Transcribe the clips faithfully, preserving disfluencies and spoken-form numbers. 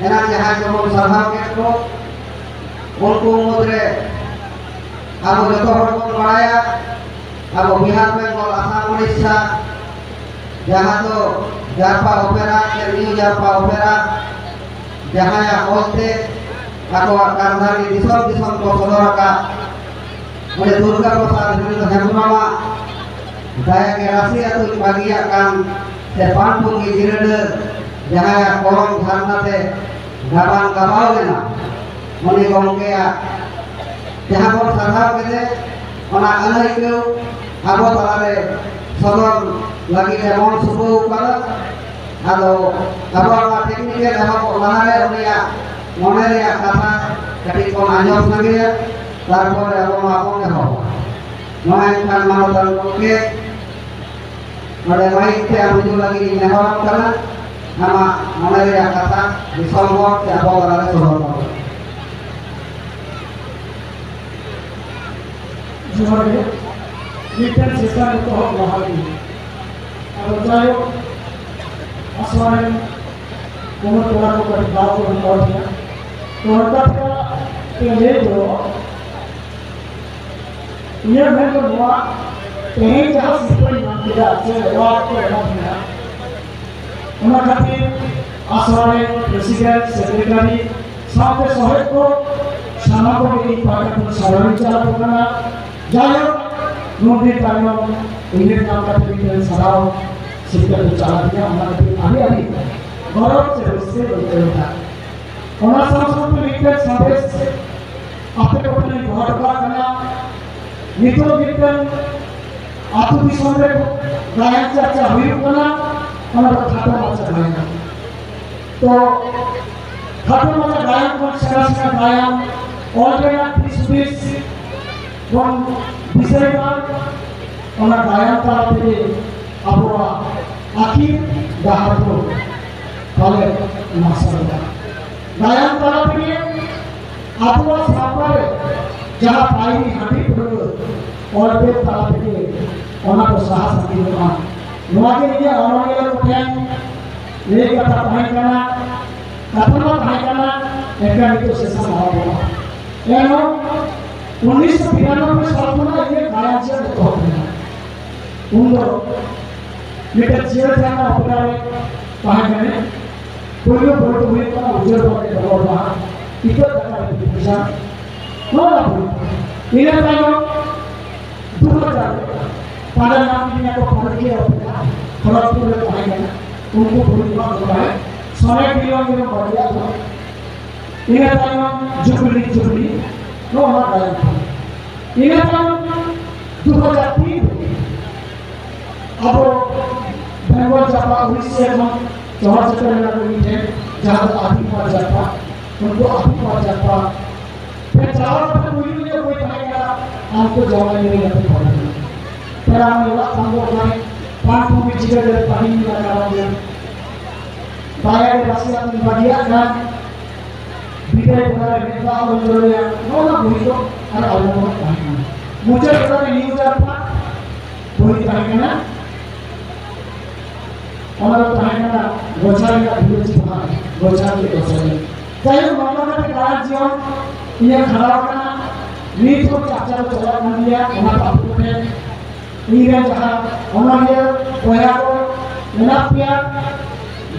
ᱮᱱᱟᱝ ᱡᱟᱦᱟᱸᱭ ᱠᱚᱵᱚᱱ ᱥᱟᱨᱦᱟᱣ ᱠᱮᱫ ᱠᱚ, ᱩᱱᱠᱩ ᱢᱩᱫᱽᱨᱮ ᱟᱵᱚ ᱡᱚᱛᱚ ᱦᱚᱲ ᱵᱚᱱ ᱵᱟᱲᱟᱭᱟ, ᱟᱵᱚ ᱵᱤᱦᱟᱨ, ᱵᱮᱝᱜᱚᱞ, ᱟᱥᱟᱢ, ᱩᱲᱤᱥᱥᱟ, ᱡᱟᱦᱟᱸ ᱫᱚ ᱡᱟᱨᱯᱟ ᱚᱯᱮᱨᱟ ᱥᱮ ᱱᱤᱭᱩ ᱡᱟᱨᱯᱟ ᱚᱯᱮᱨᱟ, ᱡᱟᱦᱟᱸᱭᱟᱜ ᱚᱞᱛᱮ ᱟᱠᱚᱣᱟᱜ ᱠᱟᱨᱫᱷᱟᱹᱱᱤ ᱫᱤᱥᱚᱢ ᱫᱤᱥᱚᱢ ᱠᱚ ᱥᱚᱫᱚᱨ ᱟᱠᱟᱫ, ᱚᱸᱰᱮ ᱫᱩᱨᱜᱟ ᱯᱨᱚᱥᱟᱫᱽ ᱦᱮᱢᱵᱽᱨᱚᱢᱟᱜ ᱫᱟᱭᱟ ᱜᱮ ᱨᱟᱥᱤ ᱟᱹᱛᱩᱧ ᱵᱟᱹᱜᱤᱭᱟᱜ ᱠᱟᱱ ᱥᱮ ᱯᱟᱱᱯᱩᱝᱜᱤ ᱡᱤᱨᱟᱹᱰᱟᱹ, ᱡᱟᱦᱟᱸᱭᱟᱜ ᱠᱚᱞᱚᱢ ᱡᱷᱟᱨᱱᱟ ᱛᱮ ᱜᱟᱵᱟᱱ ᱜᱟᱵᱟᱣ ᱞᱮᱱᱟ, ᱩᱱᱤ ᱜᱚᱢᱠᱮᱭᱟᱜ ᱡᱟᱦᱟᱸ ᱵᱚᱱ ᱥᱟᱨᱦᱟᱣ ᱠᱮᱫᱮ, ᱚᱱᱟ ᱟᱹᱱᱟᱹᱭᱠᱟᱹᱣ ᱟᱵᱚ ᱛᱟᱞᱟᱨᱮ ᱥᱚᱫᱚᱨ ᱞᱟᱹᱜᱤᱫ ᱮ ᱢᱚᱱ ᱥᱩᱵᱟᱹᱣ ᱠᱟᱫᱟ᱾ ᱟᱫᱚ ᱟᱵᱚᱣᱟᱜ ᱱᱚᱣᱟ ᱴᱮᱠᱱᱤᱠᱮᱞ ᱮᱦᱚᱵᱚᱜ ᱞᱟᱦᱟᱨᱮ ᱩᱱᱤᱭᱟᱜ ᱢᱚᱱᱮ ᱨᱮᱭᱟᱜ ᱠᱟᱛᱷᱟ ᱠᱟᱹᱴᱤᱡ ᱵᱚᱱ ᱟᱸᱡᱚᱢ ᱥᱟᱸᱜᱮᱭᱟ, ᱛᱟᱨᱯᱚᱨᱮ ᱟᱵᱚ ᱱᱚᱣᱟ ᱵᱚᱱ ᱮᱦᱚᱵᱟ᱾ ᱱᱚᱣᱟ ᱮᱱᱠᱷᱟᱱ ᱢᱟᱱᱚᱛᱟᱱ ᱜᱚᱢᱠᱮ, ᱱᱚᱰᱮ ᱢᱟᱭᱤᱠ ᱛᱮ ᱟᱢ ᱦᱤᱡᱩᱜ ᱞᱟᱹᱜᱤᱫ ᱤᱧ ᱱᱮᱦᱚᱨᱟᱢ ᱠᱟᱱᱟ᱾ ᱟᱢᱟᱜ ᱢᱚᱱᱮ ᱨᱮᱭᱟᱜ ᱠᱟᱛᱷᱟ ᱫᱤᱥᱚᱢ ᱦᱚᱲ ᱥᱮ ᱟᱵᱚ ᱛᱟᱞᱟᱨᱮ ᱥᱚᱫᱚᱨ ᱛᱟᱵᱚᱱ᱾ ᱡᱚᱦᱟᱨ ᱜᱮ᱾ ᱢᱤᱫᱴᱮᱱ ᱥᱮᱥᱚᱱ ᱮᱛᱚᱦᱚᱵ ᱞᱟᱦᱟ ᱨᱮᱜᱮ ᱟᱫᱚ ᱡᱟᱭᱦᱳᱠ, ᱟᱥᱲᱟ ᱨᱮᱱ ᱠᱚᱢᱚᱞ ᱠᱚᱲᱟ ᱠᱚ ᱠᱟᱹᱴᱤᱡ ᱫᱟᱣ ᱠᱚ ᱮᱢ ᱠᱟᱣᱫᱤᱧᱟ᱾ ᱛᱚ ᱚᱱᱠᱟ ᱞᱮᱠᱟᱛᱮ ᱞᱟᱹᱭ ᱫᱚ, ᱤᱧᱟᱹᱜ ᱢᱮᱱ ᱫᱚ ᱱᱚᱣᱟ, ᱛᱮᱦᱮᱧ ᱡᱟᱦᱟᱸ ᱥᱤᱨᱯᱟᱹᱧ ᱧᱟᱢ ᱠᱮᱫᱟ ᱥᱮ ᱮᱣᱟᱨᱰ ᱠᱚ ᱮᱢᱟᱫᱤᱧᱟ, ᱚᱱᱟ ᱠᱷᱟᱹᱛᱤᱨ ᱟᱥᱲᱟ ᱨᱮᱱ ᱯᱨᱮᱥᱤᱰᱮᱱᱴ, ᱥᱮᱠᱨᱮᱴᱟᱨᱤ ᱥᱟᱶᱛᱮ ᱥᱚᱦᱮᱫ ᱠᱚ ᱥᱟᱱᱟᱢ ᱠᱚᱜᱮ ᱤᱧ ᱯᱟᱦᱴᱟ ᱠᱷᱚᱱ ᱥᱟᱨᱦᱟᱣᱤᱧ ᱪᱟᱞ ᱟᱠᱚ ᱠᱟᱱᱟ᱾ ᱡᱟᱭᱦᱳᱠ, ᱱᱩᱱ ᱫᱤᱱ ᱛᱟᱭᱱᱚᱢ ᱩᱭᱦᱟᱹᱨ ᱧᱟᱢ ᱠᱟᱛᱮ ᱢᱤᱫᱴᱮᱱ ᱥᱟᱨᱦᱟᱣ ᱥᱤᱨᱯᱟᱹ ᱠᱚ ᱪᱟᱞ ᱟᱹᱫᱤᱧᱟ, ᱚᱱᱟ ᱠᱷᱟᱹᱛᱤᱨ ᱟᱹᱰᱤ ᱟᱹᱰᱤ ᱜᱚᱨᱚᱵᱽ ᱥᱮ ᱨᱟᱹᱥᱠᱟᱹᱧ ᱟᱹᱭᱠᱟᱹᱣ ᱮᱫᱟ᱾ ᱚᱱᱟ ᱥᱟᱶ ᱥᱟᱶᱛᱮ ᱢᱤᱫᱴᱮᱱ ᱥᱟᱸᱫᱮᱥ ᱟᱯᱮ ᱠᱚ ᱴᱷᱮᱱ ᱤᱧ ᱫᱚᱦᱚ ᱦᱚᱴᱚ ᱠᱟᱜ ᱠᱟᱱᱟ᱾ ᱱᱤᱛᱚᱜ ᱢᱤᱫᱴᱮᱱ ᱟᱹᱛᱩ ᱫᱤᱥᱚᱢ ᱨᱮ ᱜᱟᱭᱟᱱ ᱪᱟᱨᱪᱟ ᱦᱩᱭᱩᱜ ᱠᱟᱱᱟ, ᱚᱱᱟ ᱫᱚ ᱠᱷᱟᱴᱚ ᱢᱟᱪᱷᱟ ᱜᱟᱭᱟᱱ᱾ ᱛᱚ ᱠᱷᱟᱴᱚ ᱢᱟᱪᱷᱟ ᱜᱟᱭᱟᱱ ᱠᱷᱚᱱ ᱥᱮᱬᱟ ᱥᱮᱬᱟ ᱜᱟᱭᱟᱱ ᱚᱞ ᱨᱮᱱᱟᱜ ᱫᱤᱥ ᱦᱩᱫᱤᱥ ᱵᱚᱱ ᱫᱤᱥᱟᱹᱭ ᱢᱟ᱾ ᱚᱱᱟ ᱜᱟᱭᱟᱱ ᱛᱟᱞᱟ ᱛᱮᱜᱮ ᱟᱵᱚᱣᱟᱜ ᱟᱹᱠᱤᱞ ᱰᱟᱦᱟᱨ ᱫᱚ ᱯᱟᱞᱮ ᱢᱟᱨᱥᱟᱞᱚᱜᱼᱟ᱾ ᱜᱟᱭᱟᱱ ᱛᱟᱞᱟ ᱛᱮᱜᱮ ᱟᱵᱚᱣᱟᱜ ᱥᱟᱶᱛᱟ ᱨᱮ ᱡᱟᱦᱟᱸ ᱯᱟᱹᱦᱤᱞ ᱦᱟᱺᱰᱤ ᱯᱟᱹᱣᱨᱟᱹ ᱚᱞ ᱵᱮᱞ ᱛᱟᱞᱟ ᱛᱮᱜᱮ ᱚᱱᱟ ᱫᱚ ᱥᱟᱦᱟ ᱥᱟᱺᱜᱤᱧᱚᱜᱼᱟ᱾ ᱱᱚᱣᱟ ᱜᱮ ᱤᱧᱟᱹᱜ ᱚᱱᱚᱞᱤᱭᱟᱹ ᱠᱚᱴᱷᱮᱱ ᱞᱟᱹᱭ ᱠᱟᱛᱷᱟ ᱛᱟᱦᱮᱸ ᱠᱟᱱᱟ᱾ ᱠᱟᱛᱷᱟ ᱢᱟ ᱮᱱᱠᱷᱟᱱ ᱱᱤᱛᱚᱜ ᱥᱮᱥᱚᱱ ᱟᱨᱟᱢᱵᱷᱚᱜᱼᱟ᱾ ᱮᱱᱦᱚᱸ ᱩᱱᱤᱥᱥᱚ ᱵᱤᱨᱟᱱᱚᱵᱵᱳᱭ ᱥᱟᱞ ᱠᱷᱚᱱᱟᱜ ᱤᱧᱟᱹᱜ ᱜᱟᱭᱟᱱ ᱪᱮᱫ ᱮᱛᱚᱦᱚᱵ ᱞᱮᱱᱟ᱾ ᱩᱱ ᱫᱚ ᱢᱤᱫᱴᱮᱱ ᱡᱤᱭᱟᱹᱲ ᱛᱟᱦᱮᱱᱟ, ᱚᱯᱮᱨᱟ ᱨᱮ ᱛᱟᱦᱮᱸ ᱠᱟᱱᱟ᱾ ᱯᱳᱭᱞᱳ ᱵᱳᱭ ᱫᱚ ᱦᱩᱭᱩᱜ ᱠᱟᱱᱟ ᱩᱡᱽᱡᱚᱞ ᱵᱟᱵᱮ ᱰᱚᱜᱚᱨ ᱵᱟᱦᱟ, ᱤᱛᱟᱹ ᱫᱟᱠᱟ ᱨᱮ ᱯᱩᱡᱟ, ᱱᱚᱣᱟ ᱵᱳᱭ᱾ ᱤᱱᱟᱹ ᱛᱟᱭᱱᱚᱢ ᱫᱩ ᱦᱟᱡᱟᱨ ᱨᱮ ᱯᱟᱸᱡᱟ ᱧᱟᱢ ᱠᱤᱫᱤᱧᱟ ᱠᱚ ᱯᱟᱹᱨᱠᱷᱤᱭᱟᱹ ᱚᱯᱮᱨᱟ, ᱠᱷᱚᱲᱚᱜᱽᱯᱩᱨ ᱨᱮ ᱛᱟᱦᱮᱸ ᱠᱟᱱᱟ᱾ ᱩᱱᱠᱩ ᱵᱳᱭ ᱠᱚ ᱛᱟᱦᱮᱸ ᱥᱚᱱᱮ ᱵᱤᱞᱚᱢ ᱜᱮ ᱵᱟᱨᱭᱟ ᱫᱚ᱾ ᱤᱱᱟᱹ ᱛᱟᱭᱱᱚᱢ ᱡᱩᱵᱽᱞᱤ, ᱡᱩᱵᱽᱞᱤ, ᱱᱚᱣᱟ ᱢᱟ ᱜᱟᱭᱟᱱ ᱠᱟᱱᱟ᱾ ᱤᱱᱟᱹ ᱛᱟᱭᱱᱚᱢ ᱫᱩ ᱦᱟᱡᱟᱨ ᱛᱤᱱ ᱨᱮ ᱟᱵᱚ ᱵᱮᱝᱜᱚᱞ ᱡᱟᱯᱟᱜ ᱩᱲᱤᱥᱥᱟ ᱠᱷᱚᱱ ᱪᱚᱞᱚᱛ ᱪᱤᱛᱟᱹᱨ ᱢᱮᱱᱟᱜ ᱠᱚ ᱢᱤᱫᱴᱷᱮᱱ, ᱡᱟᱦᱟᱸ ᱫᱚ ᱟᱹᱫᱤᱢ ᱯᱟᱨ ᱡᱟᱯᱟᱜ, ᱩᱱᱠᱩ ᱟᱹᱫᱤᱢ ᱯᱟᱨ ᱡᱟᱯᱟᱜ ᱯᱮ ᱪᱟᱞᱟᱣ ᱠᱟᱛᱮ ᱯᱩᱭᱞᱩ ᱧᱚᱜ ᱵᱳᱭ ᱛᱟᱦᱮᱸ ᱠᱟᱱᱟ, ᱟᱢ ᱠᱚ ᱡᱟᱶᱟᱭ ᱧᱮᱞ ᱠᱟᱛᱮ ᱯᱟᱲᱦᱟᱣ ᱠᱟᱱᱟ᱾ ᱯᱮᱲᱟ ᱢᱮᱞᱟ ᱛᱟᱢᱵᱚ ᱠᱟᱱ, ᱯᱟᱱ ᱯᱩᱸᱜᱤ ᱪᱤᱠᱟᱹ ᱨᱮ ᱯᱟᱹᱦᱤᱞ ᱢᱮᱞᱟ ᱠᱟᱨᱚᱱ ᱜᱮ᱾ ᱫᱟᱭᱟ ᱜᱮ ᱨᱟᱥᱤ ᱟᱹᱛᱤᱧ ᱵᱟᱹᱜᱤᱭᱟᱜ ᱠᱟᱱ, ᱵᱤᱫᱟᱹᱭ ᱵᱚᱸᱜᱟ ᱨᱮ ᱢᱤᱫ ᱫᱷᱟᱣ ᱵᱚᱱ ᱡᱚᱲᱚᱭᱟ, ᱱᱚᱜᱼᱚ ᱱᱚᱣᱟ ᱵᱳᱭ ᱠᱚ ᱟᱨ ᱟᱭᱢᱟ ᱛᱟᱦᱮᱸ ᱠᱟᱱᱟ᱾ ᱢᱩᱪᱟᱹᱫ ᱨᱮ ᱱᱤᱭᱩ ᱡᱟᱨᱯᱟ ᱵᱳᱭ ᱛᱟᱦᱮᱸ ᱠᱟᱱᱟ, ᱚᱱᱟ ᱫᱚ ᱛᱟᱦᱮᱸ ᱠᱟᱱᱟ ᱜᱚᱪᱷᱟ ᱨᱮᱭᱟᱜ ᱵᱷᱩᱞᱟᱹᱪᱤ ᱵᱟᱦᱟ, ᱜᱚᱪᱷᱟ ᱨᱮᱭᱟᱜ ᱜᱚᱪᱷᱟ ᱨᱮ᱾ ᱡᱟᱭᱦᱳᱠ, ᱱᱚᱝᱠᱟ ᱠᱟᱛᱮ ᱜᱟᱭᱟᱱ ᱡᱤᱭᱚᱱ ᱤᱧᱟᱹᱜ ᱠᱷᱟᱸᱰᱟᱣ ᱟᱠᱟᱱᱟ᱾ ᱱᱤᱛ ᱦᱚᱸ ᱪᱟᱨᱪᱟ ᱫᱚ ᱪᱟᱞᱟᱜ ᱠᱟᱱ ᱜᱮᱭᱟ, ᱚᱱᱟ ᱫᱚ ᱟᱯᱮ ᱠᱚᱴᱷᱮᱱ ᱤᱧ ᱨᱮᱱ ᱡᱟᱦᱟᱸ ᱚᱱᱚᱞᱤᱭᱟᱹ ᱵᱚᱭᱦᱟ ᱠᱚ ᱢᱮᱱᱟᱜ ᱯᱮᱭᱟ,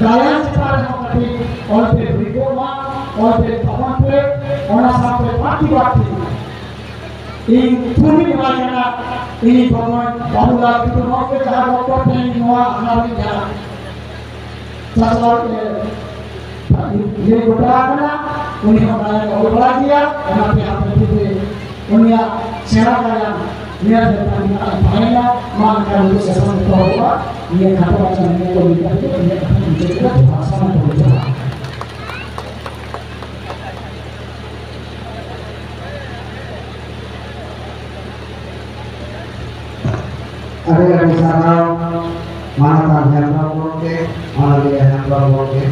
ᱜᱟᱭᱟᱱ ᱪᱮᱛᱟᱱ ᱨᱮᱦᱚᱸ ᱠᱟᱹᱴᱤᱡ ᱚᱞ ᱯᱮ ᱦᱩᱭ ᱠᱚᱜ ᱢᱟ, ᱚᱞ ᱯᱮ ᱛᱟᱵᱚᱱ ᱯᱮ, ᱚᱱᱟ ᱥᱟᱶᱛᱮ ᱵᱟᱹᱲᱛᱤ ᱵᱟᱹᱲᱛᱤ ᱤᱧ ᱛᱷᱩᱢᱤᱧ ᱮᱢᱟᱭ ᱠᱟᱱᱟ, ᱤᱧ ᱵᱚᱠᱚᱧ ᱵᱟᱹᱵᱩᱞᱟᱞ ᱴᱩᱰᱩ ᱜᱚᱢᱠᱮ ᱡᱟᱦᱟᱸ ᱵᱚᱠᱛᱚᱵ ᱛᱮ ᱤᱧ ᱱᱚᱣᱟ ᱟᱠᱷᱲᱟ ᱨᱤᱧ ᱡᱟᱦᱟᱸ ᱪᱟᱪᱞᱟᱣ ᱤᱭᱟᱹ ᱜᱚᱴᱟ ᱟᱠᱟᱱᱟ, ᱩᱱᱤ ᱦᱚᱸ ᱜᱟᱭᱟᱱ ᱚᱞ ᱵᱟᱲᱟ ᱜᱮᱭᱟ, ᱚᱱᱟᱛᱮ ᱦᱟᱯᱮ ᱛᱤᱨᱮ ᱩᱱᱤᱭᱟᱜ ᱥᱮᱬᱟ ᱜᱟᱭᱟᱱ ᱧᱮᱞ ᱞᱮᱠᱷᱟᱱ ᱛᱟᱦᱮᱱᱟ᱾ ᱢᱟ ᱮᱱᱠᱷᱟᱱ ᱱᱤᱛᱚᱜ ᱥᱮᱥᱚᱱ ᱮᱛᱚᱦᱚᱵᱚᱜᱼᱟ᱾ ᱱᱤᱭᱟᱹ ᱠᱷᱟᱴᱚ ᱢᱟᱪᱷᱟ ᱱᱤᱭᱟᱹ ᱠᱚ ᱢᱮᱱ ᱠᱟᱛᱮ ᱜᱮ ᱤᱧᱟᱹᱜ ᱠᱟᱛᱷᱟ ᱢᱩᱪᱟᱹᱫ ᱠᱮᱫᱟ᱾ ᱡᱚᱦᱟᱨ, ᱥᱟᱱᱟᱢ ᱠᱚᱜᱮ ᱡᱚᱦᱟᱨ᱾ ᱟᱹᱰᱤ ᱟᱹᱰᱤ ᱥᱟᱨᱦᱟᱣ ᱢᱟᱱᱚᱛᱟᱱ ᱦᱮᱢᱵᱽᱨᱚᱢ ᱜᱚᱢᱠᱮ, ᱚᱱᱚᱞᱤᱭᱟᱹ ᱦᱮᱢᱵᱽᱨᱚᱢ ᱜᱚᱢᱠᱮ᱾